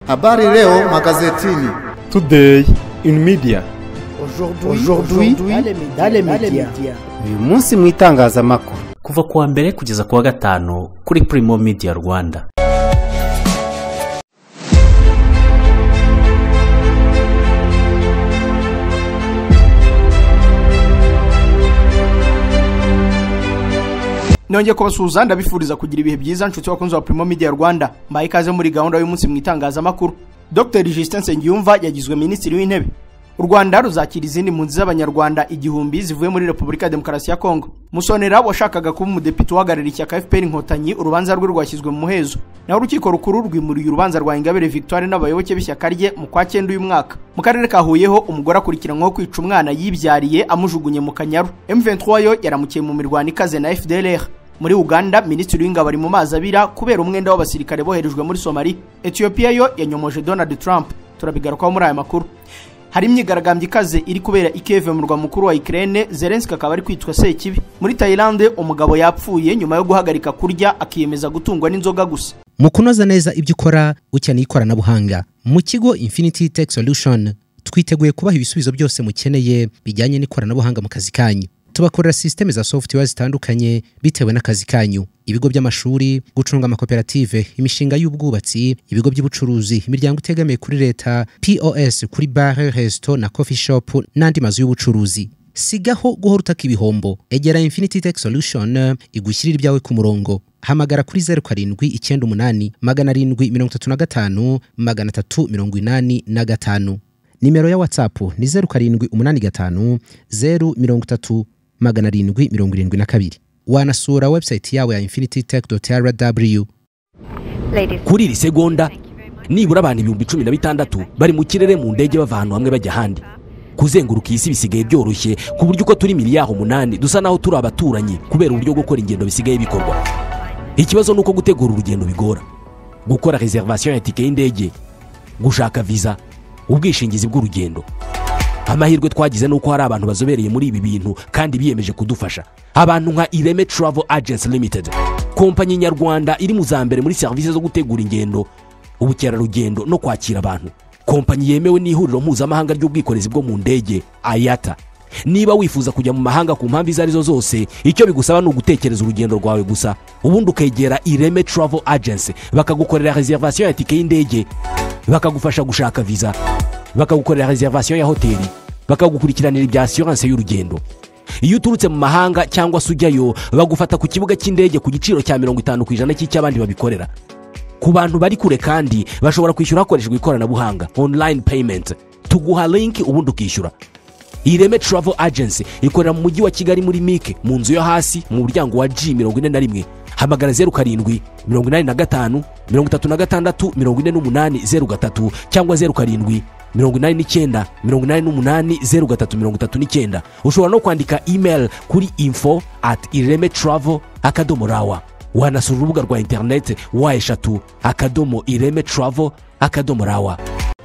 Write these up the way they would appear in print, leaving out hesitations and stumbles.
Habari leo magazetini. Today in media. Aujourd'hui dans les médias. Uyu munsi mu itangazamakuru. Kuva kuwa mbere kugeza kuwa gatanu kuri Primo Media Rwanda. Nongeye kubasuhuza ndabifuriza kugira ibihe byiza nshuti bakunzi wa Primo Media Rwanda. Mbaye ikaze muri gahunda y'umunsi mu itangazamakuru. Dr Justin Nsengiyumva yagizwe minisitiri w'intebe. U Rwanda ruzakira izindi mpunzi z'abanyarwanda 1000 zivuye muri Repubulika ya Demokarasi ya Kongo. Musonera washakaga kuba umudepite uhagarariye ishyaka FPR Inkotanyi, urubanza rwe rwashyizwe mu muhezo. Naho urukiko rukuru rwimuriye urubanza rwa Ingabire Victoire n'abayoboke b'ishyaka rye mu kwa 9 uyu mwaka. Mu karere ka Huyeho umugore akurikiranyweho kwica umwana yibyariye amujugunye mu Kanyaru. M23 yo yaramukiye mu mirwano ikaze na FDLR. Muri Uganda, minisitiri w'ingabo ari mu mazi abira kubera umwenda w'abasirikare boherejwe muri Somalia. Ethiopia yo yanyomoje Donald Trump. Turabigarukaho muri aya makuru. Hari imyigaragambyo ikaze iri kubera i Kiev mu murwa mukuru wa Ukraine, Zelensky akaba ari kwitwa Sekibi. Muri Thailand umugabo yapfuye nyuma yo guhagarika kurya akiyemeza gutungwa n'inzoga gusa. Mu kunoza neza ibyo ukora ukeneye ikoranabuhanga. Mu kigo Infinity Tech Solution twiteguye kubaha ibisubizo byose mukeneye bijyanye n'ikoranabuhanga mu kazi kanyu. Tubakorera systeme za software zitandukanye bitewe n'akazi kanyu. Ibigo by'amashuri, gucunga amakoperative, imishinga y'ubwubatsi, ibigo by'ubucuruzi, imiryango itegamiye kuri leta, POS kuri bar, resto na coffee shop n'andi mazu y'ubucuruzi. Sigaho guhora utaka ibihombo. Egera Infinity Tech Solution igushyirira ibyawe ku murongo. Hamagara kuri 0798 735 385. Nimero ya WhatsApp ni 0785 030 772. Wanasura website yawe ya infinitytech.rw. Kuri iri segonda nibura abantu 16,000 bari mu kirere mu ndege bava ahantu hamwe bajya ahandi. Kuzenguruka isi bisigaye byoroshye ku buryo uko turi miliyari 8 dusa naho turi abaturanyi kubera uburyo gukora ingendo bisigaye bikorwa. Ikibazo nuko gutegura urugendo bigora. Gukora reservation ya tike y'indege, gushaka visa, ubwishingizi bw'urugendo. Amahirwe twagize nuko hari abantu bazobereye muri ibi bintu kandi biyemeje kudufasha. Abantu nka Ireme Travel Agency Limited, kompanyi nyarwanda iri mu za mbere muri services zo gutegura ingendo, ubukerarugendo no kwakira abantu. Kompanyi yemewe n'ihuriro mpuzamahanga ry'ubwikorezi bwo mu ndege IATA. Niba wifuza kujya mu mahanga ku mpamvu izo arizo zose, icyo bigusaba ni ugutekereza urugendo rwawe gusa, ubundi ukegera Ireme Travel Agency bakagukorera reservation ya tike y'indege, bakagufasha gushaka visa, bakagukorera reservation ya hoteli, bakagukurikiranira ibya assurance y'urugendo. Iyo uturutse mu mahanga cyangwa se ujyayo, bagufata ku kibuga cy'indege ku giciro cya 50% cy'icy'abandi babikorera. Ku bantu bari kure kandi bashobora kwishyura hakoreshejwe ikoranabuhanga, online payment. Tuguha link ubundi ukishyura. Ireme Travel Agency ikorera mu mujyi wa Kigali muri Mike, mu nzu yo hasi mu muryango wa G41. Hamagara 07 85 36 48 03 cyangwa 07 89 88 03 39. Ushobora no kwandika email kuri info@iremetravel.rawa. Wanasura urubuga rwa internet wa3.iremetravel.rawa.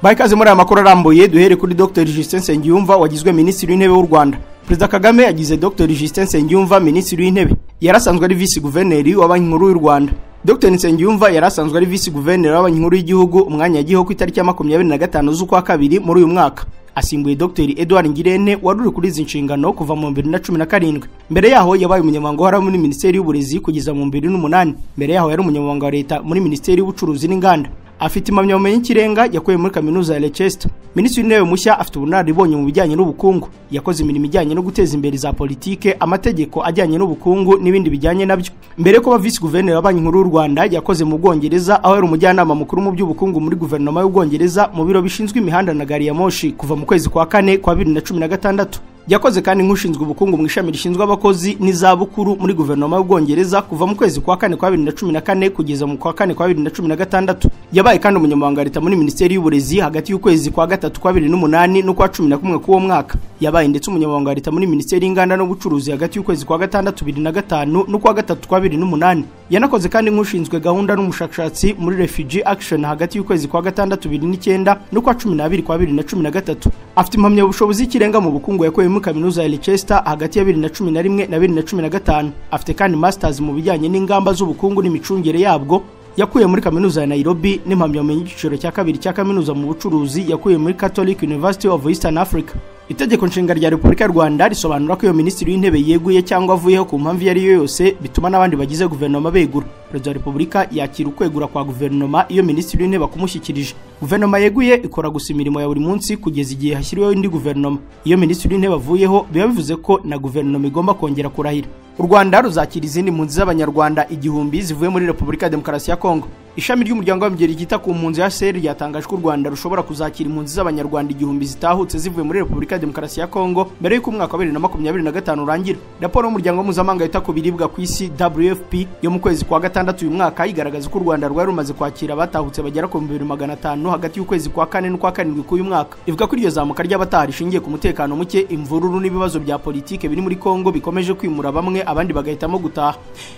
Baye ikaze muri aya makuru arambuye. Duhere kuri Dr Justin Nsengiyumva wagizwe minisitiri w'intebe w'u Rwanda. Perezida Kagame yagize Dr Justin Nsengiyumva minisitiri w'intebe. Yarasanzwe ari vice guverineri wa Banki Nkuru y'u Rwanda. Dr Nsengiyumva yarasanzwe ari vice guverineri wa Banki Nkuru y'Igihugu, umwanya yagiyeho ku itariki ya 25 z'ukwa kabiri muri uyu mwaka. Asimbuye Dr Edouard Ngirente wari uri kuri izi nshingano kuva mu 2017. Mbere yaho yabaye umunyamabanga uhoraho muri Minisiteri y'Uburezi kugeza mu 2008. Mbere yaho yari umunyamabanga wa Leta muri Minisiteri y'Ubucuruzi n'Inganda. Afite impamyabumenyi y'ikirenga yakuye muri kaminuza ya Leicester. Minisitiri w'intebe mushya afite ubunararibonye mu bijyanye n'ubukungu. Yakoze imirimo ijyanye no guteza imbere za politike, amategeko ajyanye n'ubukungu n'ibindi bijyanye nabyo. Mbere yo kuba vice guverineri wa Banki Nkuru y'u Rwanda, yakoze mu Bwongereza aho yari umujyanama mukuru mu by'ubukungu muri guverinoma y'Ubwongereza mu biro bishinzwe imihanda na gari ya moshi kuva mu kwezi kwa kane kwa 2016. Yakoze kandi nk'ushinzwe ubukungu mu ishami rishinzwe abakozi n'izabukuru muri guverinoma y'Ubwongereza kuva mu kwezi kwa kane kwa 2014 kugeza mu kwa kane kwa 2016. Yabaye kandi umunyamabanga wa leta muri Minisiteri y'Uburezi hagati y'ukwezi kwa gatatu kwa 2008 n'ukwa 11 k'uwo mwaka. Yabaye ndetse umunyamabanga wa leta muri Minisiteri y'Inganda n'Ubucuruzi hagati y'ukwezi kwa gatandatu 2005 n'ukwa gatatu kwa 2008. Yanakoze kandi nk'ushinzwe gahunda n'umushakashatsi muri Refugee Action hagati y'ukwezi kwa gatandatu 2009 n'ukwa 12 kwa 2013. Afite impamyabushobozi y'ikirenga mu bukungu yakuye muri kaminuza ya Leicester hagati ya 2011 na 2015. Afite kandi masters mu bijyanye n'ingamba z'ubukungu n'imicungire yabwo. Yakuye muri kaminuza ya Nairobi n'impamyabumenyi y'igiciro cya kabiri cya kaminuza mu bucuruzi yakuye muri Catholic University of Eastern Africa. Itegeko nshinga rya Repubulika y'u Rwanda risobanura ko iyo minisitiri w'intebe yeguye cyangwa avuyeho ku mpamvu iyo ari yo yose bituma n'abandi bagize guverinoma begura. Perezida wa Repubulika yakira ukwegura kwa guverinoma iyo minisitiri w'intebe akumushyikirije. Guverinoma yeguye ikora gusa imirimo ya buri munsi kugeza igihe hashyiriweho indi guverinoma. Iyo minisitiri w'intebe avuyeho biba bivuze ko na guverinoma igomba kongera kurahira. U Rwanda ruzakira izindi mpunzi z'Abanyarwanda 1000 zivuye muri Repubulika ya Demokarasi ya Kongo. Ishami ry'umuryango w'abibumbye ryita ku mpunzi HCR ryatangaje ko u Rwanda rushobora kuzakira impunzi z'Abanyarwanda 1000 zitahutse zivuye muri Repubulika ya Demokarasi ya Kongo mbere y'uko umwaka wa 2025 urangira. Raporo y'umuryango mpuzamahanga wita ku biribwa ku isi WFP yo mu kwezi kwa gatandatu uyu mwaka igaragaza ko u Rwanda rwari rumaze kwakira abatahutse bagera ku 2500 hagati y'ukwezi kwa kane n'ukwa karindwi k'uyu mwaka. Ivuga ko iryo zamuka ry'abataha rishingiye ku mutekano muke, imvururu n'ibibazo bya politike biri muri Kongo bikomeje kwimura bamwe abandi bagahitamo gutaha.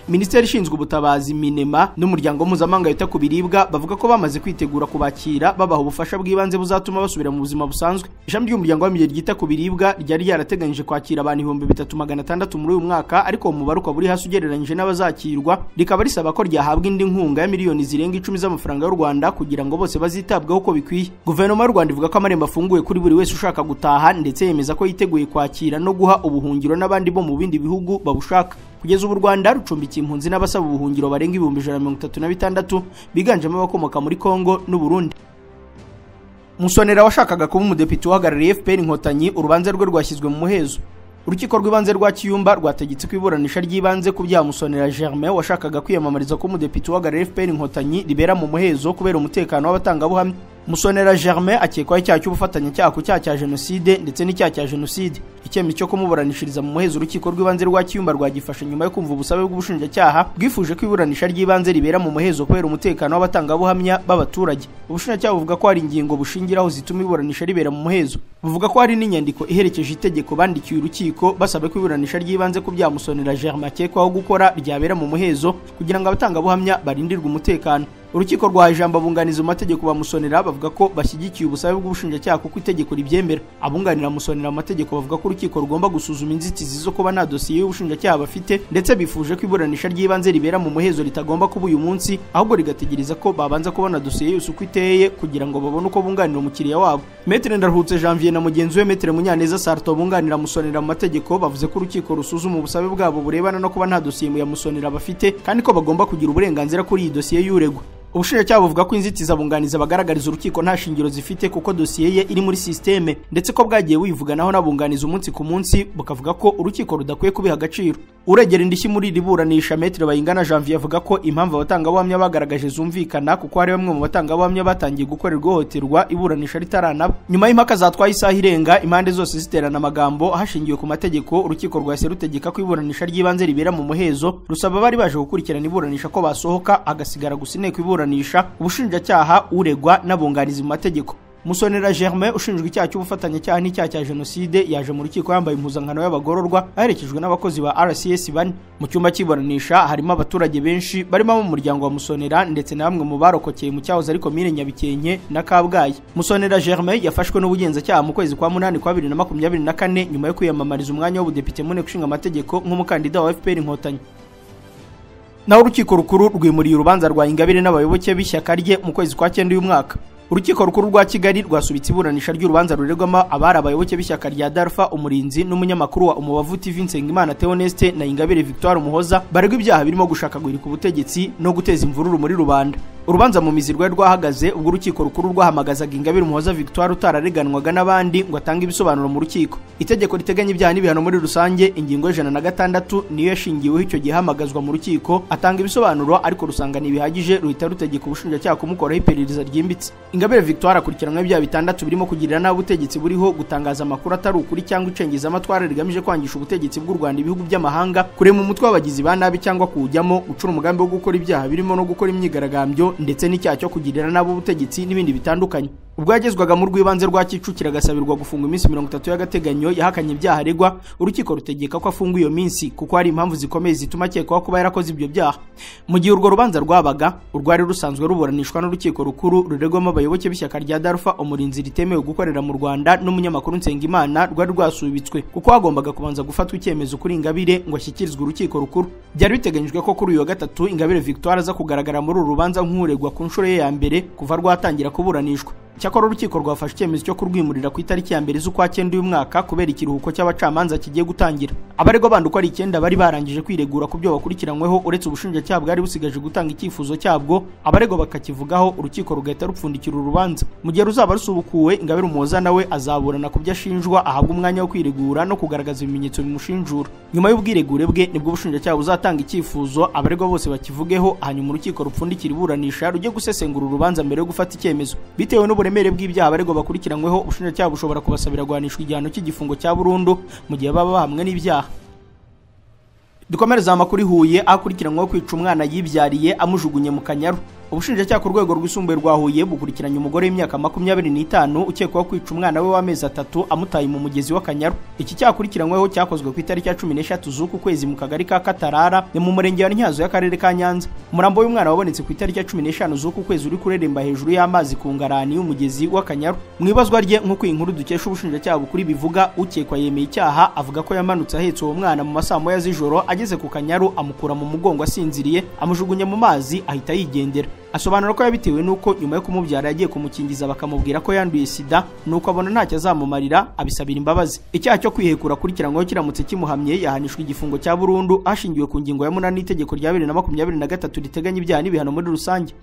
Minisiteri ishinzwe ubutabazi MINEMA n'umuryango mpuzamahanga wita ku biribwa bavuga ko bamaze kwitegura kubakira babaha ubufasha bw'ibanze buzatuma basubira mu buzima busanzwe. Ishami ry'umuryango w'abibumbye ryita ku biribwa ryari ryarateganyije kwakira abantu 3600 muri uyu mwaka, ariko umubare ukaba uri hasi ugereranyije n'abazakirwa, rikaba risaba ko ryahabwa indi nkunga ya miliyoni zirenga 10 z'amafaranga y'u Rwanda kugira ngo bose bazitabweho uko bikwiye. Guverinoma y'u Rwanda ivuga ko amarembo afunguye kuri buri wese ushaka gutaha, ndetse yemeza ko yiteguye kwakira no guha ubuhungiro n'abandi bo mu bindi bihugu babushaka. Kugeza ubu u Rwanda rucumbikiye impunzi n'abasaba ubuhungiro barenga 136,000 biganjemo abakomoka muri Kongo n'u Burundi. Musonera washakaga kuba umudepite uhagarariye FPR Inkotanyi urubanza rwe rwashyizwe mu muhezo. Urukiko rw'ibanze rwa Kiyumba rwategetse ko iburanisha ry'ibanze ku byaha Musonera Germain washakaga kwiyamamariza kuba umudepite uhagarariye FPR Inkotanyi ribera mu muhezo kubera umutekano w'abatangabuhamya. Musonera Germain akekwaho icyaha cy'ubufatanyacyaha ku cyaha cya jenoside ndetse n'icyaha cya jenoside. Icyemezo cyo kumuburanishiriza mu muhezo urukiko rw'ibanze rwa Kiyumba rwagifashe nyuma yo kumva ubusabe bw'ubushinjacyaha bwifuje ko iburanisha ry'ibanze ribera mu muhezo kubera umutekano w'abatangabuhamya b'abaturage. Ubushinjacyaha buvuga ko hari ingingo bushingiraho zituma iburanisha ribera mu muhezo. Buvuga ko hari n'inyandiko iherekeje itegeko bandikiye urukiko basaba ko iburanisha ry'ibanze ku byaha Musonera Germain akekwaho gukora ryabera mu muhezo kugira ngo abatangabuhamya barindirwe umutekano. Urukiko rwahaye ijambo abunganizi mu mategeko ba Musonera bavuga ko bashyigikiye ubusabe bw'ubushinjacyaha kuko itegeko ribyemera. Abunganira Musonera mu mategeko bavuga ko urukiko rugomba gusuzuma inzitizi zo kuba nta dosiye y'ubushinjacyaha bafite, ndetse bifuje ko iburanisha ry'ibanze ribera mu muhezo ritagomba kuba uyu munsi, ahubwo rigategereza ko babanza kubona dosiye yose uko iteye kugira ngo babone uko bunganira umukiriya wabo. Maître Ndaruhutse Janvier na mugenzi we Maître Munyaneza Sarto bunganira Musonera mu mategeko bavuze ko urukiko rusuzuma ubusabe bwabo burebana no kuba nta dosiye ya Musonera bafite, kandi ko bagomba kugira uburenganzira kuri iyi dosiye y'uregwa. Ubushinjacyaha buvuga ko inzitizi abunganizi bagaragariza urukiko nta shingiro zifite kuko dosiye ye iri muri systeme, ndetse ko bwagiye buyivuganaho n'abunganizi umunsi ku munsi, bukavuga ko urukiko rudakwiye kubiha agaciro. Uregera indishyi muri iri buranisha Maître Bayingana Janvier avuga ko impamvu abatangabuhamya bagaragaje zumvikana kuko hari bamwe mu batangabuhamya batangiye gukorerwa ihohoterwa iburanisha ritaranaba. Nyuma y'impaka zatwaye isaha irenga impande zose ziterana amagambo hashingiwe ku mategeko, urukiko rwahise rutegeka ko iburanisha ry'ibanze ribera mu muhezo, rusaba abari baje gukurikirana iburanisha ko basohoka agasigara gusa inteko iburanisha, ubushinjacyaha, uregwa n'abunganizi mu mategeko. Musonera Germain ushinjwa icyaha cy'ubufatanyacyaha n'icyaha cya jenoside yaje mu rukiko yambaye impuzankano y'abagororwa aherekejwe n'abakozi ba RCS bane. Mu cyumba cy'iburanisha harimo abaturage benshi barimo abo mu muryango wa Musonera ndetse na bamwe mu barokokeye mu cyahoze ari komine Nyabikenke na Kabgayi. Musonera Germain yafashwe n'ubugenzacyaha mu kwezi kwa 8 kwa 2024 nyuma yo kwiyamamariza umwanya w'ubudepite mu nteko ishinga amategeko nk'umukandida wa FPR Inkotanyi. Naho urukiko rukuru rwimuriye urubanza rwa Ingabire n'abayoboke b'ishyaka rye mu kwezi kwa 9 uyu mwaka. Urukiko rukuru rwa Kigali rwasubitse iburanisha ry'urubanza ruregwamo abari abayoboke b'ishyaka rya Darfa Umurinzi n'umunyamakuru wa Umubavu TV Nsengimana Theoneste na Ingabire Victoire Umuhoza baregwa ibyaha birimo gushaka guhirika ubutegetsi no guteza imvururu muri rubanda. Urubanza mu mizi rwari rwahagaze ubwo urukiko rukuru rwahamagazaga Ingabire Umuhoza Victoire utarareganwaga n'abandi ngo atange ibisobanuro mu rukiko. Itegeko riteganya ibyaha n'ibihano muri rusange ingingo ya 106 niyo yashingiweho icyo gihe hamagazwa mu rukiko atanga ibisobanuro, ariko rusanga ntibihagije ruhita rutegeka ubushinjacyaha kumukoraho iperereza ryimbitse. Ingabire Victoire akurikiranwe ibyaha bitandatu birimo kugirira nabi ubutegetsi buriho, gutangaza amakuru atari ukuri cyangwa icengezamatwara rigamije kwangisha ubutegetsi bw'u Rwanda ibihugu by'amahanga, kurema umutwe w'abagizi ba nabi cyangwa kuwujyamo, gucura umugambi wo gukora ibyaha birimo no gukora imyigaragambyo ndetse n'icyaha cyo kugirira nabi ubutegetsi n'ibindi bitandukanye. Ubwo yagezwaga mu rw'ibanze rwa Kicukiro agasabirwa gufunga iminsi 30 y'agateganyo, yahakanye ibyaha aregwa. Urukiko rutegeka ko afungwa iyo minsi kuko hari impamvu zikomeye zituma akekwaho kuba yarakoze ibyo byaha. Mu gihe urwo rubanza rwabaga, urwari rusanzwe ruburanishwa n'urukiko rukuru ruregwamo abayoboke b'ishyaka rya Darufa Umurinzi ritemewe gukorera mu Rwanda n'umunyamakuru Nsengimana rwari rwasubitswe kuko hagombaga kubanza gufatwa icyemezo kuri Ingabire ngo ashyikirizwe urukiko rukuru. Byari biteganyijwe ko kuri uyu wa gatatu Ingabire Victoire aza kugaragara muri uru rubanza nk'uregwa ku nshuro ye ya mbere kuva rwatangira kuburanishwa. Cyakora urukiko rwafashe icyemezo cyo kurwimurira ku itariki ya 1 z'ukwa 9 uyu mwaka kubera ikiruhuko cy'abacamanza kigiye gutangira. Abaregwa bandi uko ari 9 bari barangije kwiregura ku byo bakurikiranyweho, uretse ubushinjacyaha bwari busigaje gutanga icyifuzo cyabwo, abaregwa bakakivugaho, urukiko rugahita rupfundikira urubanza. Mu gihe ruzaba rusubukuwe, Ingabire Umuhoza nawe azaburana ku byo ashinjwa, ahabwa umwanya wo kwiregura no kugaragaza ibimenyetso bimushinjura. Nyuma y'ubwiregure bwe nibwo ubushinjacyaha buzatanga icyifuzo, abaregwa bose bakivugeho, hanyuma urukiko rupfundikira iburanisha rujye gusesengura urubanza mbere yo gufata icyemezo. Bitewe n'uburemere bw'ibyaha abaregwa bakurikiranyweho, ubushinjacyaha bushobora kubasabira guhanishwa igihano cy'igifungo cya burundu mu gihe baba bahamwe n'ibyaha. Dukomereza amakuru Huye akurikiranyweho kwica umwana yibyariye amujugunye mu Kanyaru. Ubushinjacyaha ku rwego rwisumbuye rwa Huye bukurikiranye umugore w'imyaka 25 ukekwaho kwica umwana we w'amezi 3 amutaye mu mugezi w'Akanyaru. Iki cyakurikiranyweho cyakozwe ku itariki ya 13 z'uku kwezi mu kagari ka Katarara ni mu murenge wa Ntyazo y'akarere ka Nyanza. Umurambo w'umwana wabonetse ku itariki ya 15 z'uku kwezi uri kureremba hejuru y'amazi ku ngarani y'umugezi w'Akanyaru. Mu ibazwa rye, nk'uko inkuru dukesha ubushinjacyaha bukuri bivuga, ukekwa yemeye icyaha avuga ko yamanutse ahetse uwo mwana mu masaa 1 z'ijoro, ageze ku Kanyaru amukura mu mugongo asinziriye, amujugunya mu mazi ahita yigendera. Asobanura ko yabitewe nuko nyuma yo kumubyara yagiye kumukingiza bakamubwira ko yanduye sida, nuko abona ntacyo azamumarira abisabira imbabazi. Icyaha cyo kwihekura akurikiranyweho kiramutse kimuhamye yahanishwa igifungo cya burundu hashingiwe ku ngingo ya 8 y'itegeko rya 2023 riteganya ibyaha n'ibihano muri rusange.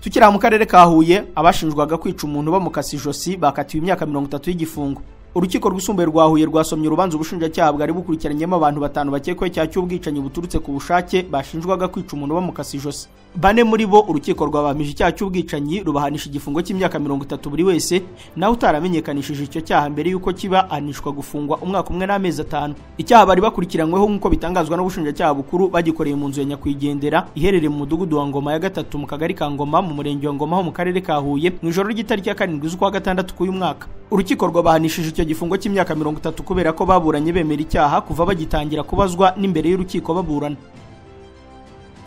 Tukiri mu karere ka Huye, abashinjwaga kwica umuntu bamukase ijosi bakatiwe imyaka 30 y'igifungo. Urukiko rwisumbuye rwa Huye rwasomye urubanza ubushinjacyaha bwari bukurikiranyemo abantu 5 bakekwaho icyaha cy'ubwicanyi buturutse ku bushake bashinjwaga kwica umuntu bamukase ijosi. 4 muri bo urukiko rwabamije icyaha cy'ubwicanyi rubahanisha igifungo cy'imyaka 30 buri wese, naho utaramenyekanishije icyo cyaha mbere y'uko kiba ahanishwa gufungwa umwaka umwe n'amezi 5. Icyaha bari bakurikiranyweho nk'uko bitangazwa n'ubushinjacyaha bukuru bagikoreye mu nzu ya nyakwigendera iherereye mu mudugudu wa Ngoma ya 3 mu kagari ka Ngoma mu murenge wa Ngoma ho mu karere ka Huye mu ijoro ry'itariki ya 7 z'ukwa 6 k'uyu mwaka. Urukiko rwabahanishije icyo gifungo cy'imyaka 30 kubera ko baburanye bemera icyaha kuva bagitangira kubazwa n'imbere y'urukiko baburana.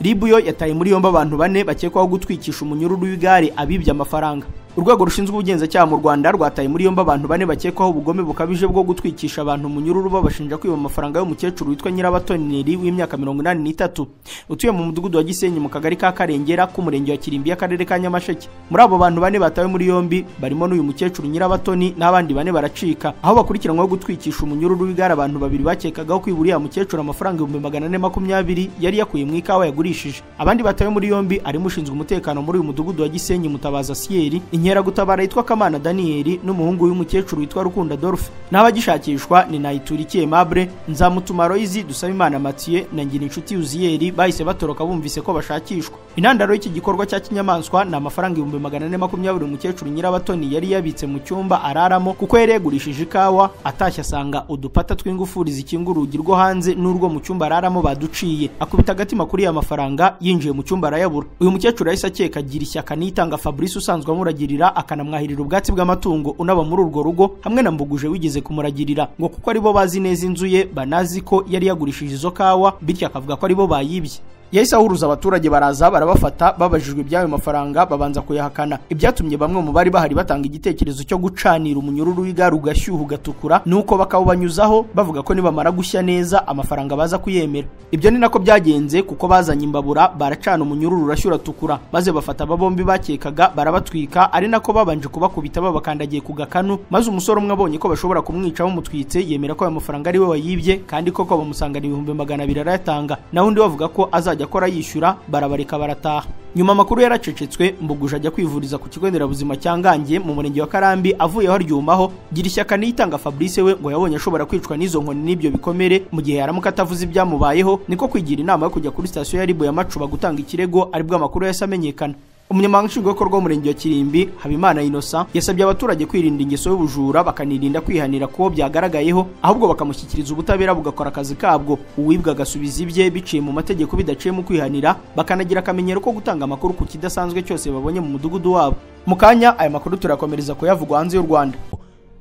RIB yo yataye muri yombi abantu 4 bakekwaho gutwikisha umunyururu w'igare abibye amafaranga. Urwego rushinzwe ubugenzacyaha mu Rwanda rwataye muri yombi abantu 4 bakekwaho ubugome bukabije bwo gutwikisha abantu umunyururu babashinja kwiba amafaranga y'umukecuru witwa Nyirabatoneri w'imyaka 83 utuye mu mudugudu wa Gisenyi mu kagari ka Karengera k'umurenge wa Kirimbi y'akarere ka Nyamasheke. Muri abo bantu 4 batawe muri yombi barimo n'uyu mukecuru Nyirabatoni n'abandi 4 baracika, aho bakurikiranyweho gutwikisha umunyururu w'igare abantu 2 bakekagaho kwiba uriya mukecuru amafaranga 420,000 yari yakuye mu ikawa yagurishije. Abandi batawe muri yombi arimo ushinzwe umutekano muri uyu mudugudu wa Gisenyi Mutabaza Sieri, inkeragutabara yitwa Kamana Daniel n'umuhungu w'umukecuru witwa Rukunda Adolphe. N'abagishakishwa ni Nayiturikiye Mable, Nzamutuma Roizi, Dusabimana Mathieu na Ngirinshuti Uzieri bahise batoroka bumvise ko bashakishwa. Intandaro y'iki gikorwa cya kinyamaswa ni amafaranga 420,000 umukecuru Nyirabatoni yari yabitse mu cyumba araramo kuko yari yagurishije ikawa, atashye asanga udupata tw'ingufuri zikinga urugi rwo hanze n'urwo mu cyumba araramo baduciye, akubita agatima kuri ya mafaranga, yinjiye mu cyumba arayabura. Uyu mukecuru yahise akeka agira ishyaka Nitanga Fabrice usanzwe amuragirira akanamwahirira ubwatsi bw'amatungo unaba muri urwo rugo hamwe na Mbuguje wigeze kumuragirira, ngo kuko aribo bazi neza inzu ye banazi ko yari yagurishije izo kawa, bityo akavuga ko aribo bayibye. Yahise ahuruza abaturage baraza barabafata, babajijwe ibyayo mafaranga babanza kuyahakana. Ibyatumye bamwe mu bari bahari batanga igitekerezo cyo gucanira umunyururu w'igare ugashyuha ugatukura, nuko bakawubanyuzaho bavuga ko nibamara gushya neza amafaranga baza kuyemera. Ibyo ni nako byagenze kuko bazanye imbabura baracana umunyururu urashyura tukura, maze bafata aba bombi bakekaga barabatwika, ari nako babanje kubakubita babakandagiye ku gakanu, maze umusore umwe abonye ko bashobora kumwica bamutwitse yemera ko ayo mafaranga ari we wayibye, kandi koko bamusangana 200,000 arayatanga. Naho undi bavuga ko azajya akora yishyura, barabareka barataha. Nyuma amakuru yaracecetswe, Mbuguje ajya kwivuriza ku kigo nderabuzima cya Ngange mu murenge wa Karambi, avuyeho aryumaho. Girishyaka Niyitanga Fabrice we ngo yabonye ashobora kwicwa n'izo nkoni n'ibyo bikomere mu gihe yaramuka atavuze ibyamubayeho, niko kwigira inama yo kujya kuri sitasiyo ya RIB ya Macuba gutanga ikirego, aribwo amakuru yahise amenyekana. Umunyamabanga Nshingwabikorwa w'Umurenge wa Kirimbi, Habimana Innocent, yasabye abaturage kwirinda ingeso y'ubujura bakanirinda kwihanira kuwo byagaragayeho, ahubwo bakamushyikiriza ubutabera bugakora akazi kabwo, uwibwa agasubiza ibye biciye mu mategeko bidaciye mu kwihanira, bakanagira akamenyero ko gutanga amakuru ku kidasanzwe cyose babonye mu mudugudu wabo. Mu kanya aya makuru turakomereza kuyavugwa hanze y'u Rwanda.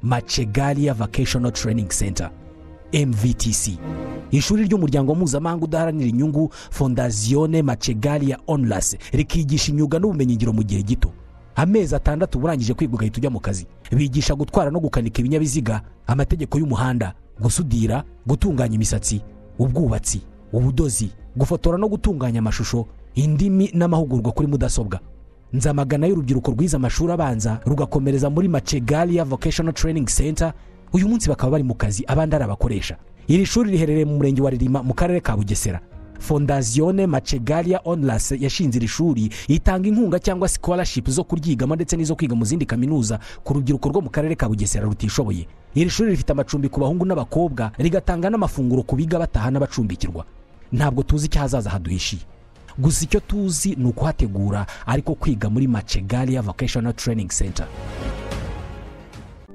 Machegalia Vocational Training Center MVTC, ishuri ry'umuryango mpuzamahanga udaharanira inyungu Fondazione Machegalia Onlus, rikigisha imyuga n'ubumenyingiro mu gihe gito. Amezi 6 urangije kwiga ugahita ujya mu kazi. Bigisha gutwara no gukanika ibinyabiziga, amategeko y'umuhanda, gusudira, gutunganya imisatsi, ubwubatsi, ubudozi, gufotora no gutunganya amashusho, indimi n'amahugurwa kuri mudasobwa. Nzamagana y'urubyiruko rwize amashuri abanza rugakomereza muri Machegalia Vocational Training Center, uyu munsi bakaba bari mu kazi abandi ari abakoresha. Iri shuri riherereye mu murenge wa Ririma mu karere ka Bugesera. Fondazione Machegalia Onlus yashinze iri shuri itanga inkunga cyangwa scholarship zo kuryigamo ndetse n'izo kwiga mu zindi kaminuza ku rubyiruko rwo mu karere ka Bugesera rutishoboye. Iri shuri rifite amacumbi ku bahungu n'abakobwa, rigatanga n'amafunguro ku biga bataha n'abacumbikirwa. Ntabwo tuzi icyo hazaza haduhishiye, gusa icyo tuzi ni ukuhategura, ariko kwiga muri Machegalia Vocational Training Center.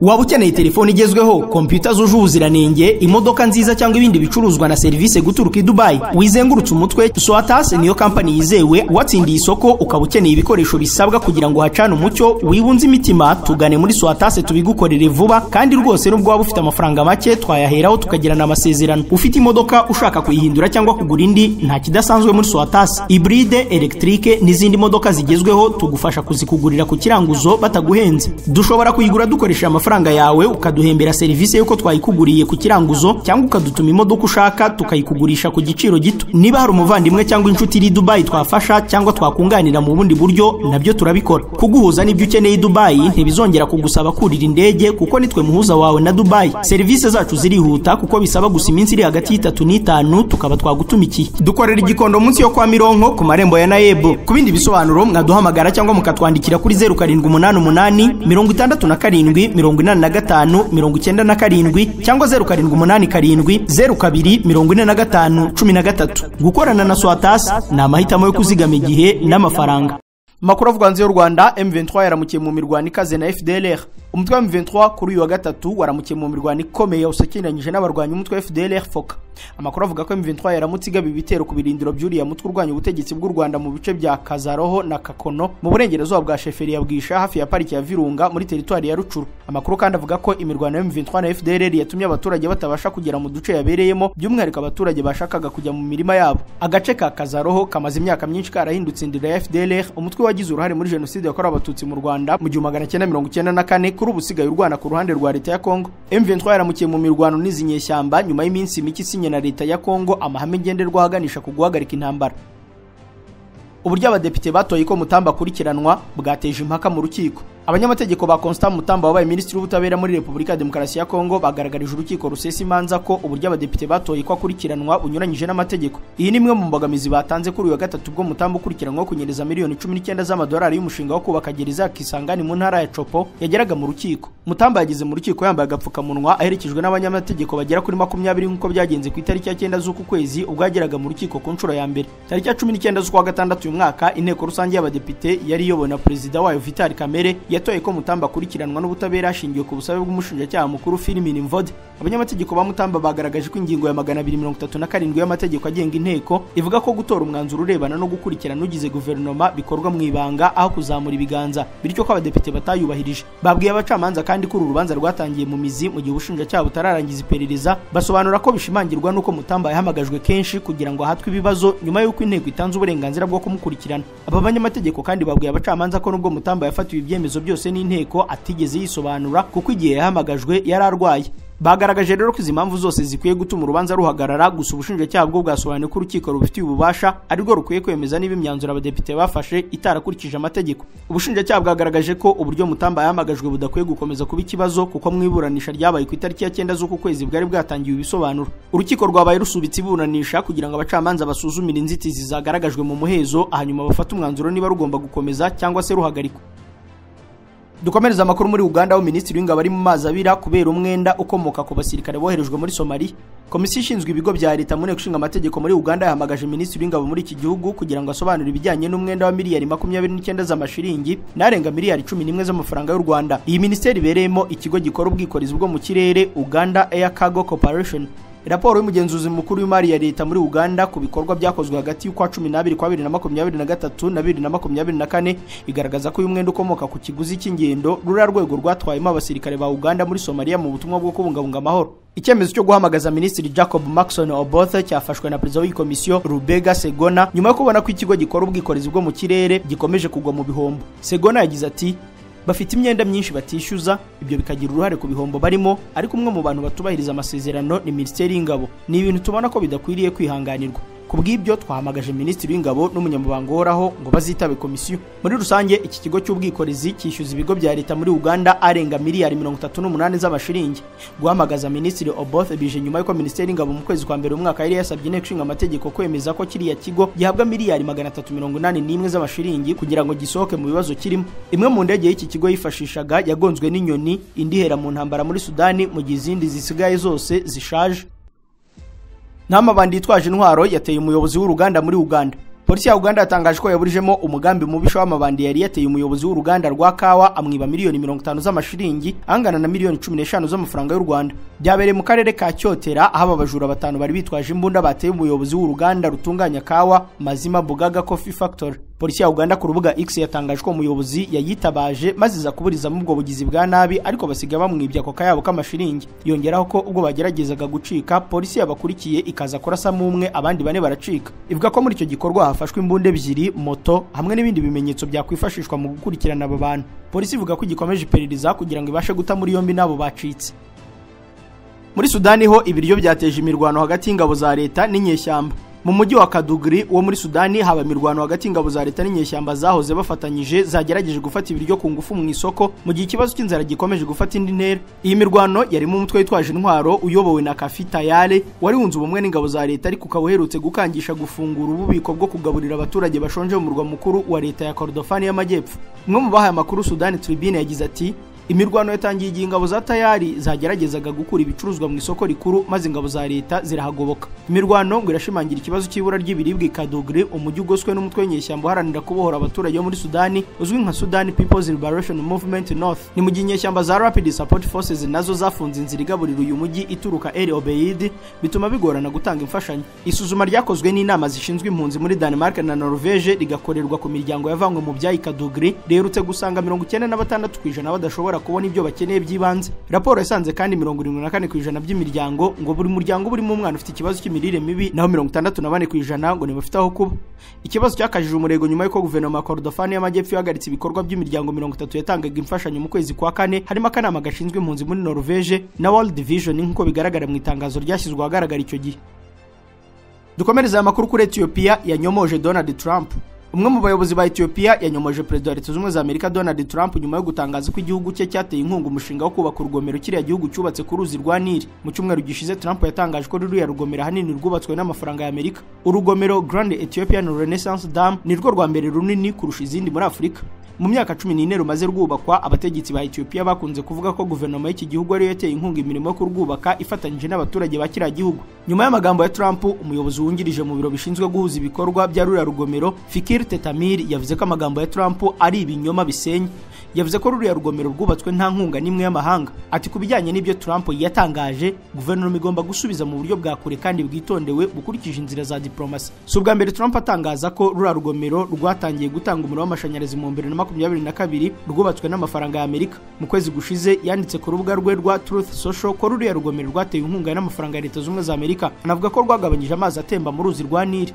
Waba ukeneye telefone igezweho, kompiyuta zuje ubuziranenge, imodoka nziza cyangwa ibindi bicuruzwa na serivisi guturuka i Dubai, wizengurutse umutwe, Swatas niyo kampani yizewe watsindiye isoko. Ukaba ukeneye ibikoresho bisabwa kugira ngo hacane umucyo wibunze imitima, tugane muri Swatas tubigukorere vuba kandi rwose. Nubwo waba ufite amafaranga make twayaheraho tukagirana amasezerano. Ufite imodoka ushaka kuyihindura cyangwa kugura indi, nta kidasanzwe muri Swatas. Hybride, electrique n'izindi modoka zigezweho tugufasha kuzikugurira ku kiranguzo bataguhenze. Dushobora kuyigura dukoresha amafaranga yawe, ukaduhembera serivisi y'uko twayikuguriye ku kiranguzo, cyangwa ukadutuma imodoka ushaka tukayikugurisha ku giciro gito. Niba hari umuvandimwe cyangwa inshuti iri Dubai twafasha cyangwa twakunganira mu bundi buryo, nabyo turabikora. Kuguhuza n'ibyo ukeneye i Dubai ntibizongera kugusaba kurira indege, kuko nitwe muhuza wawe na Dubai. Serivisi zacu zirihuta kuko bisaba gusa iminsi iri hagati y'3 n'5 tukaba twagutumikiye. Dukorera Igikondo munsi yo kwa Mironko ku marembo ya Nayebu. Ku bindi bisobanuro mwaduhamagara cyangwa mukatwandikira kuri 0788 67 85 97 cyangwa 0787 02 45 13. Gukorana na Swatas ni amahitamo yo kuzigama igihe n'amafaranga. Makuru avugwa hanze y'u Rwanda, M23 yaramukiye mu mirwano ikaze na FDLR. Umutwe wa M23 kuri uyu wa gatatu waramukiye mu mirwano ikomeye usakiniranyije n'abarwanyi umutwe wa FDLR FOCA. Amakuru avuga ko M23 yaramutse igaba ibitero ku birindiro by'uriya mutwe urwanya ubutegetsi bw'u Rwanda mu bice bya Kazaroho na Kakono mu burengerazuba bwa Sheferi ya Bwisha hafi ya pariki ya Virunga muri teritwari ya Rucuru. Amakuru kandi avuga ko imirwano ya M23 na FDLR yatumye abaturage batabasha kugera mu duce yabereyemo, by'umwihariko abaturage bashakaga kujya mu mirima yabo. Agace ka Kazaroho kamaze imyaka myinshi karahindutse indira ya FDLR, umutwe wagize uruhare muri jenoside yakorewe abatutsi mu Rwanda mu 1994, kuri ubu usigaye urwana ku ruhande rwa leta ya Kongo. M23 yaramukiye mu mirwano n'izi nyeshyamba nyuma y'iminsi mike isinye na leta ya Kongo amahame ngenderwaho aganisha ku guhagarika intambara. Uburyo abadepite batoye ko Mutamba akurikiranwa bwateje impaka mu rukiko. Abanyamategeko ba Constant Mutamba wabaye minisitiri w'ubutabera muri Repubulika ya Demokarasi ya Kongo bagaragarije urukiko rusesa imanza ko uburyo abadepite batoye ko akurikiranwa bunyuranyije n'amategeko. Iyi ni imwe mu mbogamizi batanze kuri uyu wa gatatu bwo Mutamba ukurikiranwa kunyereza miliyoni 19 z'amadolari y'umushinga wo kubaka gereza ya Kisangani mu ntara ya Chopo yageraga mu rukiko. Mutamba yageze mu rukiko yambaye agapfukamunwa aherekejwe n'abanyamategeko bagera kuri 20 nk'uko byagenze ku itariki ya 9 z'uku kwezi ubwo yageraga mu rukiko ku nshuro ya mbere. Tariki ya 19 z'ukwa gatandatu uyu mwaka inteko rusange y'abadepite yari iyobowe na perezida wayo Vital Kamerhe yatoye ko Mutamba akurikiranwa n'ubutabera hashingiwe ku busabe bw'umushinjacyaha mukuru Firmin Mvode. Abanyamategeko ba Mutamba bagaragaje ko ingingo ya 237 y'amategeko agenga inteko ivuga ko gutora umwanzuro urebana no gukurikirana ugize guverinoma bikorwa mu ibanga aho kuzamura ibiganza, bityo ko abadepite batayubahirije. Babwiye abacamanza kandi ko uru rubanza rwatangiye mu mizi mu gihe ubushinjacyaha butararangiza iperereza, basobanura ko bishimangirwa n'uko Mutamba yahamagajwe kenshi kugira ngo ahatwe ibibazo nyuma y'uko inteko itanze uburenganzira bwo kumukurikirana. Aba banyamategeko kandi babwiye abacamanza ko nubwo Mutamba yafatiwe ibyemezo byose n'inteko atigeze yisobanura kuko igihe yahamagajwe yari arwaye. Bagaragaje rero ko izi mpamvu zose zikwiye gutuma urubanza ruhagarara, gusa ubushinjacyaha bwo bwasobanuye ko urukiko rubifitiye ububasha arirwo rukwiye kwemeza niba imyanzuro abadepite bafashe itarakurikije amategeko. Ubushinjacyaha bwagaragaje ko uburyo Mutamba yahamagajwe budakwiye gukomeza kuba ikibazo kuko mu iburanisha ryabaye ku itariki ya 9 z'uku kwezi bwari bwatangiwe ibisobanuro. Urukiko rwabaye rusubitse iburanisha kugira ngo abacamanza basuzumire inzitizi zagaragajwe mu muhezo, hanyuma bafate umwanzuro niba rugomba gukomeza cyangwa se ruhagarikwa. Dukomereza amakuru muri Uganda aho Minisitiri w'Ingabo ari mu mazi abira kubera umwenda ukomoka ku basirikare boherejwe muri Somalia. Komisiyo ishinzwe ibigo bya leta mu nteko ishinga amategeko muri Uganda yahamagaje Minisitiri w'Ingabo muri iki gihugu kugira ngo asobanure ibijyanye n'umwenda wa miliyari 29 z'amashiringi n'arenga miliyari 11 z'amafaranga y'u Rwanda. Iyi minisiteri ibereyemo ikigo gikora ubwikorezi bwo mu kirere Uganda Air Cargo Corporation. Raporo y'umugenzuzi mukuru w'imari ya leta muri Uganda ku bikorwa byakozwe hagati y'ukwa 12 kwa 2023 na 2024 igaragaza ko uyu mwenda ukomoka ku kiguzi cy'ingendo ruriya rwego rwatwayemo abasirikare ba Uganda muri Somalia mu butumwa bwo kubungabunga amahoro. Icyemezo cyo guhamagaza Minisitiri Jacob Maxon Oboth cyafashwe na Perezida w'iyi Rubega Segona nyuma yo kubona ko ikigo gikora ubwikorezi bwo mu kirere gikomeje kugwa mu bihombo. Segona yagize ati: bafite imyenda myinshi batishyuza, ibyo bikagira uruhare ku bihombo barimo, ariko umwe mu bantu batubahiriza amasezerano ni Minisiteri y'Ingabo. Ni ibintu tubona ko bidakwiriye kwihanganirwa. Kubw'ibyo twahamagaje Minisitiri w'Ingabo n'umunyamabanga uhoraho ngo bazitabe komisiyo. Muri rusange iki kigo cy'ubwikorezi cyishyuza ibigo bya leta muri Uganda arenga miliyari 38 z'amashiringi. Guhamagaza Minisitiri Oboth bije nyuma y'uko Minisiteri y'Ingabo mu kwezi kwa mbere umwaka yari yasabye inteko ishinga amategeko kwemeza ko kiriya kigo gihabwa miliyari 381 z'amashiringi kugira ngo gisohoke mu bibazo kirimo. Imwe mu ndege y'iki kigo yifashishaga yagonzwe n'inyoni, indi ihera mu ntambara muri Sudani, mu gihe izindi zisigaye zose zishaje. Ntamabandi yitwaje intwaro yateye umuyobozi w'uruganda muri Uganda. Polisi ya Uganda yatangaje ko yaburijemo umugambi mubisha w'amabandi yari yateye umuyobozi w'uruganda rwa kawa amwiba miliyoni 50 z'amashiringi angana na miliyoni 15 z'amafaranga y'u Rwanda. Byabereye mu karere ka Kyotera aho abajura batanu bari bitwaje imbunda bateye umuyobozi w'uruganda rutunganya kawa Mazima Bugaga Coffee Factory. Polisi ya Uganda ku rubuga X yatangaje ko umuyobozi yayitabaje maze iza kuburizamo ubwo bugizi bwa nabi, ariko basiga bamwibye ako kayabo k'amashiringi. Yongeraho ko ubwo bageragezaga gucika polisi yabakurikiye ikaza kurasamo umwe, abandi bane baracika. Ivuga ko muri icyo gikorwa hafashwe imbunda ebyiri, moto hamwe n'ibindi bimenyetso byakwifashishwa mu gukurikirana abo bantu. Polisi ivuga ko igikomeje iperereza kugira ngo ibashe guta muri yombi n'abo bacitse. Muri Sudani ho ibiryo byateje imirwano hagati y'ingabo za leta n'inyeshyamba. Mu mujyi wa Kadugri wo muri Sudani haba imirwano hagati y'ingabo za leta n'inyeshyamba zahoze bafatanyije zagerageje gufata ibiryo ku ngufu mu isoko, mu gihe ikibazo cy'inzara gikomeje gufata indi ntera. Iyi mirwano yarimo umutwe witwaje intwaro uyobowe na Kafi Tayale wari wunze ubumwe n'ingabo za leta, ariko ukaba uherutse gukangisha gufungura ububiko bwo kugaburira abaturage bashonje mu murwa mukuru wa leta ya Kordofani y'Amajyepfo. Umwe mu bahaye amakuru Sudani Tribune yagize ati: imirwano yatangiye igihe ingabo za Tayari zageragezaga gukura ibicuruzwa mu isoko rikuru, maze ingabo za leta zirahagoboka. Imirwano ngo irashimangira ikibazo cy'ibura ry'ibiribwa i Kadugri, umujyi ugoswe n'umutwe w'inyeshyamba uharanira kubohora abaturage bo muri Sudani uzwi nka Sudan People's Liberation Movement North. Ni mu gihe inyeshyamba za Rapid Support Forces nazo zafunze inzira igaburira uyu mujyi ituruka El Obeid, bituma bigorana gutanga imfashanyo. Isuzuma ryakozwe n'inama zishinzwe impunzi muri Denmark na Norvège rigakorerwa ku miryango yavanywe mu byayi Kadugri riherutse gusanga 96% badashobora kubona ibyo bakeneye by'ibanze. Raporo yasanze kandi 74% by'imiryango ngo buri muryango burimo umwana ufite ikibazo cy'imirire mibi, naho 64% ngo ntibafite aho kuba. Ikibazo cyakajije umurego nyuma y'uko guverinoma ya Kordofani y'Amajyepfo yahagaritse ibikorwa by'imiryango 30 yatangaga imfashanyo mu kwezi kwa kane, harimo akanama gashinzwe impunzi muri Norvège na World Vision nk'uko bigaragara mu itangazo ryashyizwe ahagaragara icyo gihe. Dukomereza amakuru kuri Ethiopia yanyomoje Donald Trump. Umwe mu bayobozi ba Ethiopia yanyomoje Perezida wa Leta Zunze Ubumwe za Amerika Donald Trump nyuma yo gutangaza ko igihugu cye cyateye inkunga umushinga wo kubaka urugomero kiriya gihugu cyubatse ku ruzi rwa Nili. Mu cyumweru gishize Trump yatangaje ko ruriya rugomero ahanini rwubatswe n'amafaranga ya Amerika. Urugomero Grand Ethiopian Renaissance Dam ni rwo rwa mbere runini kurusha izindi muri Afurika. Mu myaka 14 rumaze rwubakwa, abategetsi ba Ethiopia bakunze kuvuga ko guverinoma y'iki gihugu ariyo yateye inkunga imirimo yo kurwubaka ifatanyije n'abaturage ba kiriya gihugu. Nyuma y'amagambo ya Trump, umuyobozi wungirije mu biro bishinzwe guhuza ibikorwa bya ruriya rugomero Fikir Tetamir yavuze ko amagambo ya Trump ari ibinyoma bisenya. Yavuze ko ruriya rugomero rwubatswe nta nkunga n'imwe y'amahanga. Ati ku bijyanye n'ibyo Trump yatangaje, guverinoma igomba gusubiza mu buryo bwa kure kandi bwitondewe bukurikije inzira za diplomasi. Si ubwa mbere Trump atangaza ko ruriya rugomero rwatangiye gutanga umuriro w'amashanyarazi mu 2022 rwubatswe n'amafaranga ya Amerika. Mu kwezi gushize yanditse ku rubuga rwe rwa Truth Social ko ruriya rugomero rwatewe inkunga n'amafaranga ya Leta Zunze Ubumwe za Amerika. Anavuga ko rwagabanyije amazi atemba mu ruzi rwa Nili.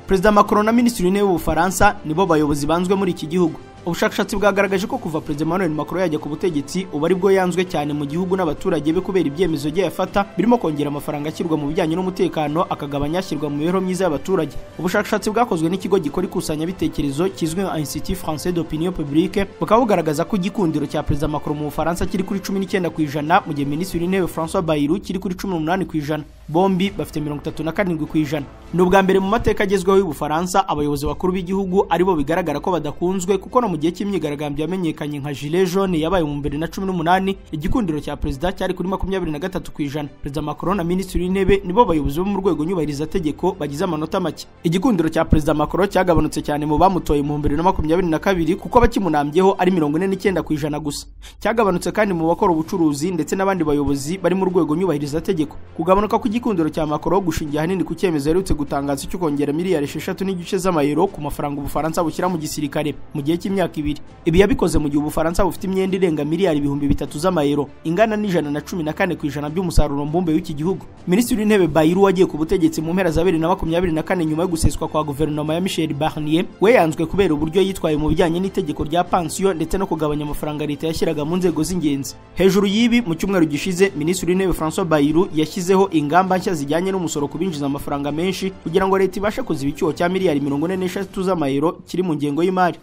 Perezida Macron na Minisitiri w'Intebe w'Ubufaransa nibo bayobozi banzwe muri iki gihugu. Ubushakashatsi bwagaragaje ko kuva Perezida Emmanuel Macron yajya ku butegetsi ubu ari bwo yanzwe cyane mu gihugu n'abaturage be kubera ibyemezo bye yafata birimo kongera amafaranga ashyirwa mu bijyanye n'umutekano, akagabanya ashyirwa mu mibereho myiza y'abaturage. Ubushakashatsi bwakozwe n'ikigo gikora ikusanyabitekerezo kizwi nka Institut Français d'Opinion Publique bukaba bugaragaza ko igikundiro cya Perezida Macron mu Bufaransa kiri kuri 19% mu gihe Minisitiri w'Intebe François Bayrou kiri kuri 18%. Bombi bafite 37%. Ni ubwa mbere mu mateka agezweho y'Ubufaransa abayobozi bakuru b'igihugu aribo bigaragara ko badakunzwe, kuko no mu gihe cy'imyigaragambyo yamenyekanye nka Gilets jaunes yabaye mu 2018, igikundiro cya perezida cyari kuri 23%. Perezida Macron na Minisitiri w'Intebe nibo bayobozi bo mu rwego nyubahirizategeko bagize amanota make. Igikundiro cya Perezida Macron cyagabanutse cyane mu bamutoye mu 2022 kuko abakimunambyeho ari 49% gusa. Cyagabanutse kandi mu bakora ubucuruzi ndetse n'abandi bayobozi bari mu rwego nyubahirizategeko. Kugabanuka kw'igikundiro cya Macron gushingiye ahanini ku cyemezo aherutse gutangaza cyo kongera miliyari 6.5 z'amayero ku mafaranga Ubufaransa bushyira mu gisirikare mu gihe cy'imyaka ibiri. Ibi yabikoze mu gihe Ubufaransa bufite imyenda irenga miliyari 3000 z'amayero ingana n'114% by'umusaruro mbumbe w'iki gihugu. Minisitiri w'Intebe Bayrou wagiye ku butegetsi mu mpera za 2024 nyuma yo guseswa kwa guverinoma ya Michel Barnier, we yanzwe kubera uburyo yitwaye mu bijyanye n'itegeko rya pansiyo ndetse no kugabanya amafaranga leta yashyiraga mu nzego z'ingenzi. Hejuru y'ibi, mu cyumweru gishize Minisitiri w'Intebe François Bayrou yashyizeho ingamba nshya zijyanye n'umusoro ku binjiza amafaranga menshi kugira ngo leta ibashe kuziba icyuho cya miliyari 43 z'amayero kiri mu ngengo y'imari.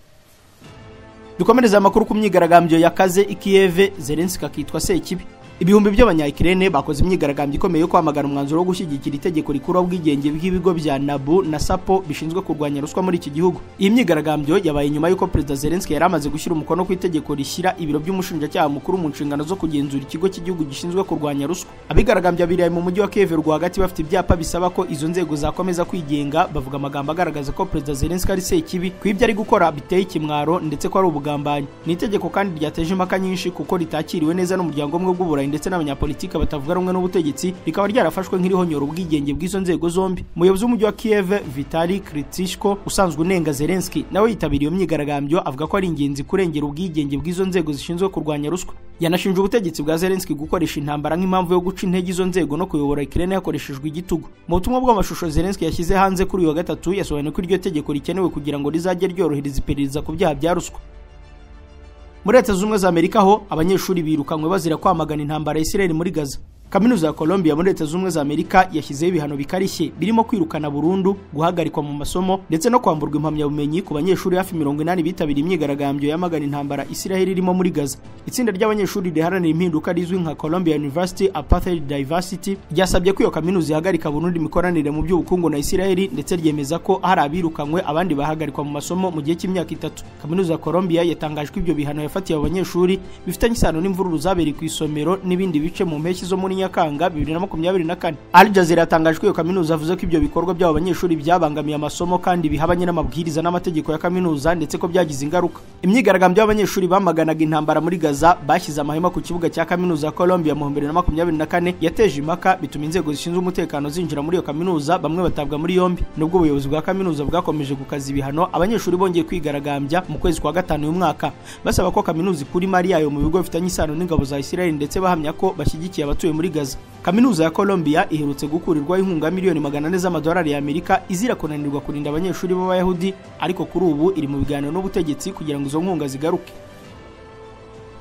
Dukomereza amakuru ku myigaragambyo yakaze i Kiev, Zelensky akitwa Sekibi. Ibihumbi by'abanya-Ukraine bakoze imyigaragambyo ikomeye yo kwamagana umwanzuro wo gushyigikira itegeko rikuraho ubwigenge bw'ibigo bya NABU na SAPO bishinzwe kurwanya ruswa muri iki gihugu. Iyi myigaragambyo yabaye nyuma y'uko Perezida Zelensky yari amaze gushyira umukono ku itegeko rishyira ibiro by'umushinjacyaha mukuru mu nshingano zo kugenzura ikigo cy'igihugu gishinzwe kurwanya ruswa. Abigaragambya biraye mu mujyi wa Kiev rwagati bafite ibyapa bisaba ko izo nzego zakomeza kwigenga, bavuga amagambo agaragaza ko Perezida Zelensky ari sekibi, ko ibyo ari gukora biteye ikimwaro ndetse ko ari ubugambanyi. Ni itegeko kandi ryateje impaka nyinshi kuko ritakiriwe neza n'umuryango umwe w'Uburayi ndetse n'abanyapolitiki batavuga rumwe n'ubutegetsi, rikaba ryarafashwe nk'irihonyora ubwigenge bw'izo nzego zombi. Umuyobozi w'umujyi wa Kiev Vitali Klitschko usanzwe unenga Zelensky nawe yitabiriye iyo myigaragambyo, avuga ko ari ingenzi kurengera ubwigenge bw'izo nzego zishinzwe kurwanya ruswa. Yanashinje ubutegetsi bwa Zelensky gukoresha intambara nk'impamvu yo guca intege izo nzego no kuyobora Ukraine hakoreshejwe igitugu. Mu butumwa bw'amashusho Zelensky yashyize hanze kuri uyu wa gatatu, yasobanuye ko iryo tegeko rikenewe kugira ngo rizajye ryorohereza iperereza ku byaha bya ruswa. Muri Leta Zunze Ubumwe za Amerika ho abanyeshuri birukanywe bazira kwamagana intambara ya Israel muri Gaza. Kaminuza ya Columbia muri Leta Zunze Ubumwe za Amerika yashyizeho ibihano bikarishye birimo kwirukana burundu, guhagarikwa mu masomo ndetse no kwamburwa impamyabumenyi ku banyeshuri hafi 80 bitabiriye imyigaragambyo yamagana intambara Israel irimo muri Gaza. Itsinda ry'abanyeshuri riharanira impinduka rizwi nka Columbia University Apartheid Diversity ryasabye ko iyo kaminuza ihagarika burundu imikoranire mu by'ubukungu na Israel, ndetse ryemeza ko hari abirukanywe abandi bahagarikwa mu masomo mu gihe cy'imyaka 3. Kaminuza ya Columbia yatangaje ko ibyo bihano yafatiye abo banyeshuri bifitanye isano n'imvururu zabereye ku isomero n'ibindi bice mu mpeshyi zo muri Nyakanga 2024. Al Jazeera yatangaje ko iyo kaminuza avuze ko ibyo bikorwa by'abo banyeshuri byabangamiye amasomo kandi bihabanye n'amabwiriza n'amategeko ya kaminuza, ndetse ko byagize ingaruka. Imyigaragambyo y'abanyeshuri bamaganaga intambara muri Gaza bashyize amahema ku kibuga cya kaminuza ya Columbia mu 2024 yateje impaka, bituma inzego zishinzwe umutekano zinjira muri iyo kaminuza, bamwe batabwa muri yombi. Nubwo ubuyobozi bwa kaminuza bwakomeje gukaza ibihano, abanyeshuri bongeye kwigaragambya mu kwezi kwa gatanu uyu mwaka, basaba ko kaminuza ikura imari yayo mu bigo bifitanye isano n'ingabo za Israel, ndetse bahamya ko bashyigikiye abatuye muri Gaza. Kaminuza ya Columbia iherutse gukurirwaho inkunga miliyoni 400 z'amadolari ya Amerika izira kunanirwa kurinda abanyeshuri b'Abayahudi, ariko kuri ubu iri mu biganiro n'ubutegetsi kugira ngo izo nkunga zigaruke.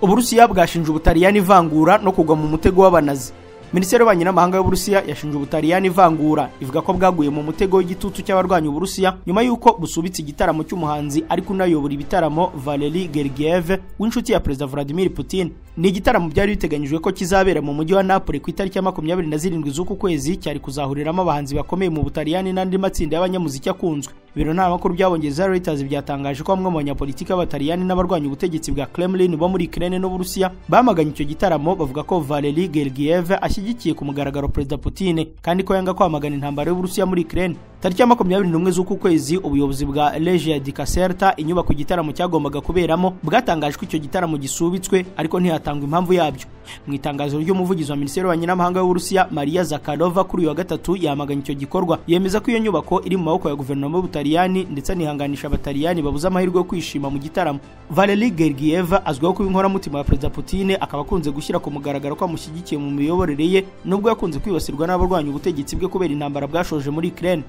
Uburusiya bwashinje Ubutaliyani ivangura no kugwa mu mutego w'abanazi. Minisiteri y'Ububanyi n'Amahanga y'Uburusiya yashinje Ubutaliyani ivangura, ivuga ko bwaguye mu mutego w'igitutu cy'abarwanya Uburusiya nyuma y'uko busubitse igitaramo cy'umuhanzi ariko unayobora ibitaramo Valery Gergiev w'inshuti ya Perezida Vladimir Putin. Ni igitaramo byari biteganyijwe ko kizabera mu mujyi wa Napoli ku itariki ya 27 z'uku kwezi, cyari kuzahuriramo abahanzi bakomeye mu Butaliyani n'andi matsinda y'abanyamuziki akunzwe. Ibiro ntaramakuru by'Abongereza Reuters byatangaje ko bamwe mu banyapolitiki b'Abataliyani n'abarwanya ubutegetsi bwa Kremlin bo muri Ukraine n'Uburusiya bamaganye icyo gitaramo, bavuga ko Valery Gergiev ashyigikiye ku mugaragaro Perezida Putin kandi ko yanga kwamagana intambara y'Uburusiya muri Ukraine. Tariki ya 21 z'uku kwezi, ubuyobozi bwa Regia di Caserta, inyubako igitaramo cyagombaga kuberamo, bwatangaje ko icyo gitaramo gisubitswe ariko ntihatangwa impamvu yabyo. Mu itangazo ry'umuvugizi wa Minisiteri y'Ububanyi n'Amahanga y'Uburusiya Maria Zakharova kuri uyu wa gatatu yamaganye icyo gikorwa, yemeza ko iyo nyubako iri mu maboko ya guverinoma y'Ubutaliyani ndetse anihanganisha Abataliyani babuze amahirwe yo kwishima mu gitaramo. Valery Gergiev azwiho kuba inkoramutima ya Perezida Putin, akaba akunze gushyira ku mugaragaro ko amushyigikiye mu miyoborere ye, nubwo yakunze kwibasirwa n'abarwanya ubutegetsi bwe kubera intambara bwashoje muri Ukraine.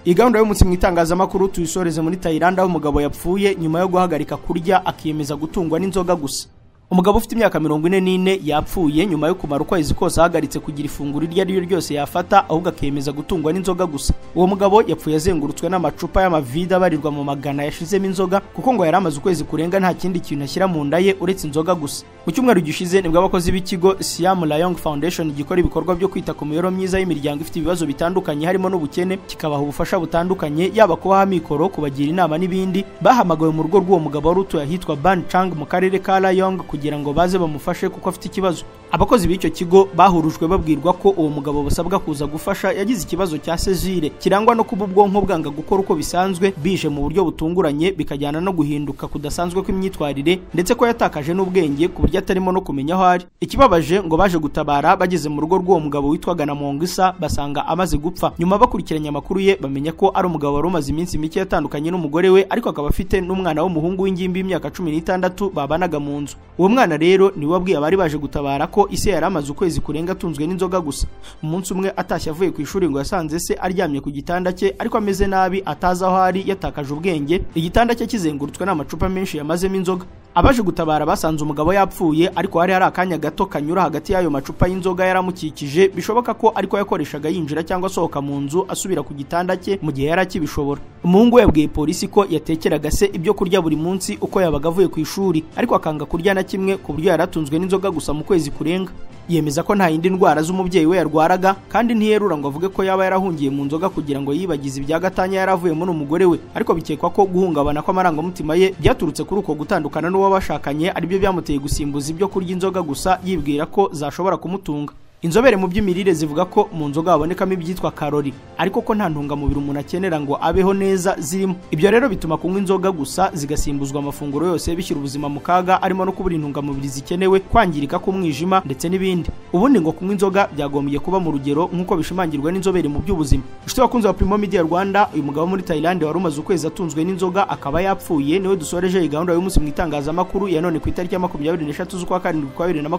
Iyi gahunda y'umunsi mu itangazamakuru tuyisoreze muri Thailand, aho umugabo yapfuye nyuma yo guhagarika kurya akiyemeza gutungwa n'inzoga gusa. Umugabo ufite imyaka 44 yapfuye nyuma yo kumara ukwezi kose ahagaritse kugira ifunguro iryo ari ryo ryose yafata, ahubwo akemeza gutungwa n'inzoga gusa. Uwo mugabo yapfuye azengurutswe n'amacupa y'amavide abarirwa mu magana yashizemo inzoga, kuko ngo yari amaze ukwezi kurenga nta kindi kintu ashyira mu nda ye uretse inzoga gusa. Mu cyumweru gishize nibwo abakozi b'ikigo Siam Rayong Foundation gikora ibikorwa byo kwita ku mibereho myiza y'imiryango ifite ibibazo bitandukanye harimo n'ubukene, kikabaha ubufasha butandukanye, yaba kubaha amikoro, kubagira inama n'ibindi, bahamagawe mu rugo rw'uwo mugabo wari utuye ahitwa Ban Chang mu karere ka Rayong kugira ngo baze bamufashe kuko afite ikibazo. Abakozi b'icyo kigo bahurujwe babwirwa ko uwo mugabo basabwa kuza gufasha yagize ikibazo cya sezire kirangwa no kuba ubwonko bwanga gukora uko bisanzwe, bije mu buryo butunguranye bikajyana no guhinduka kudasanzwe kw'imyitwarire, ndetse ko yatakaje n'ubwenge ku buryo atarimo no kumenya aho ari. Ikibabaje ngo baje gutabara bageze mu rugo rw'uwo mugabo witwaga Namongisa basanga amaze gupfa. Nyuma bakurikiranye amakuru ye bamenya ko ari umugabo wari umaze iminsi mike yatandukanye n'umugore we, ariko akaba afite n'umwana w'umuhungu w'ingimbi w'imyaka 16 babanaga mu nzu. Uwo mwana rero niwe wabwiye abari baje gutabara ko ise yari amaze ukwezi kurenga atunzwe n'inzoga gusa. Umunsi umwe atashye avuye ku ishuri ngo yasanze se aryamye ku gitanda cye ariko ameze nabi, atazi aho ari, yatakaje ubwenge, igitanda cye kizengurutswe n'amacupa menshi yamazemo inzoga. Abaje gutabara basanze umugabo yapfuye, ariko hari akanya gato kanyura hagati y'ayo macupa y'inzoga yaramukikije, bishoboka ko ariko yakoreshaga yinjira cyangwa asohoka mu nzu asubira ku gitanda cye mu gihe yari akibishobora. Umuhungu yabwiye polisi ko yatekeraga se ibyo kurya buri munsi uko yabaga avuye ku ishuri, ariko akanga kurya na kimwe ku buryo yaratunzwe n'inzoga gusa mu kwezi kurenga. Yemeza ko nta yindi ndwara z'umubyeyi we yarwaraga, kandi ntiyerura ngo avuge ko yaba yarahungiye mu nzoga kugira ngo yibagize ibya gatanya yaravuyemo n'umugore we, ariko bikekwa ko guhungabana kw'amarangamutima ye byaturutse kuri uko gutandukana n'uwo bashakanye aribyo byamuteye gusimbuza ibyo kurya inzoga gusa, yibwira ko zashobora kumutunga. Inzobere mu by'imirire zivuga ko mu nzoga habonekamo ibyitwa karori, ariko ko nta ntungamubiri umuntu akenera ngo abeho neza zirimo. Ibyo rero bituma kunywa inzoga gusa zigasimbuzwa amafunguro yose bishyira ubuzima mu kaga, arimo no kubura intungamubiri zikenewe, kwangirika k'umwijima ndetse n'ibindi. Ubundi ngo kunywa inzoga byagombye kuba mu rugero nk'uko bishimangirwa n'inzobere mu by'ubuzima. Inshuti bakunze wa Primo Media Rwanda, uyu mugabo muri Thailand wari umaze ukwezi atunzwe n'inzoga akaba yapfuye, niwe dusoreje iyi gahunda y'umunsi mu itangazamakuru ya none ku itariki ya 23 z'ukwa 7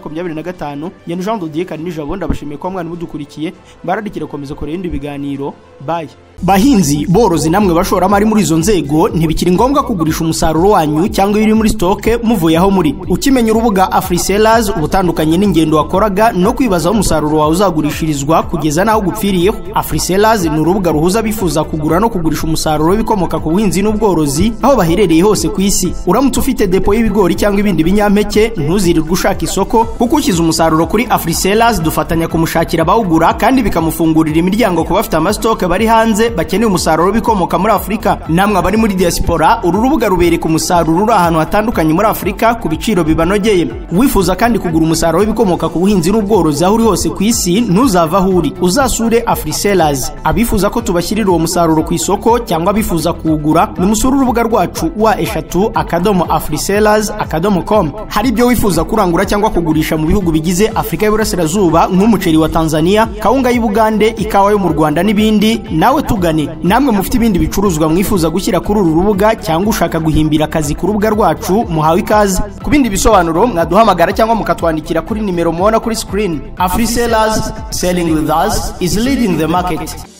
2025. Yenu Jean Dodier Karinijabo, ndabashimiye ko mwana mudukurikiye, mbararikire komeza kore ibindi biganiro. Bye. Bahinzi, borozi namwe bashoramari muri izo nzego, ntibikiri ngombwa kugurisha umusaruro wanyu cyangwa ibiri muri stoke muvuye aho muri. Ukimenya urubuga AfriSellers ubutandukanye n'ingendo wakoraga no kwibaza aho umusaruro wawe uzagurishirizwa kugeza naho gupfiriyeho. AfriSellers ni urubuga ruhuza abifuza kugura no kugurisha umusaruro w'ibikomoka ku buhinzi n'ubworozi aho baherereye hose ku isi. Uramutse ufite depo y'ibigori cyangwa ibindi binyampeke, ntuzirirwe ushaka isoko, kuko ushyize umusaruro kuri AfriSellers dufatanya kumushakira abawugura kandi bikamufungurira imiryango ku bafite amastoke bari hanze bakeneye umusaruro w'ibikomoka muri Afurika. Namwe abari muri diaspora, uru rubuga rubereka umusaruro uri ahantu hatandukanye muri Afurika ku biciro bibanogeye. Wifuza kandi kugura umusaruro w'ibikomoka ku buhinzi n'ubworozi aho uri hose ku isi, ntuzava aho uri, uzasure AfriSellers. Abifuza ko tubashyirira uwo musaruro ku isoko cyangwa abifuza kuwugura, nimusure urubuga rwacu wa 3.afrisellers.com. Hari ibyo wifuza kurangura cyangwa kugurisha mu bihugu bigize Afurika y'Iburasirazuba nk'umuceri wa Tanzania, kawunga y'Ubugande, ikawa yo mu Rwanda n'ibindi, nawe tugane. Namwe mufite ibindi bicuruzwa mwifuza gushyira kuri uru rubuga cyangwa ushaka guhimbira akazi ku rubuga rwacu, muhawe ikaze. Ku bindi bisobanuro mwaduhamagara cyangwa mukatwandikira kuri nimero mubona kuri screen. AfriSellers, selling with us is leading the market.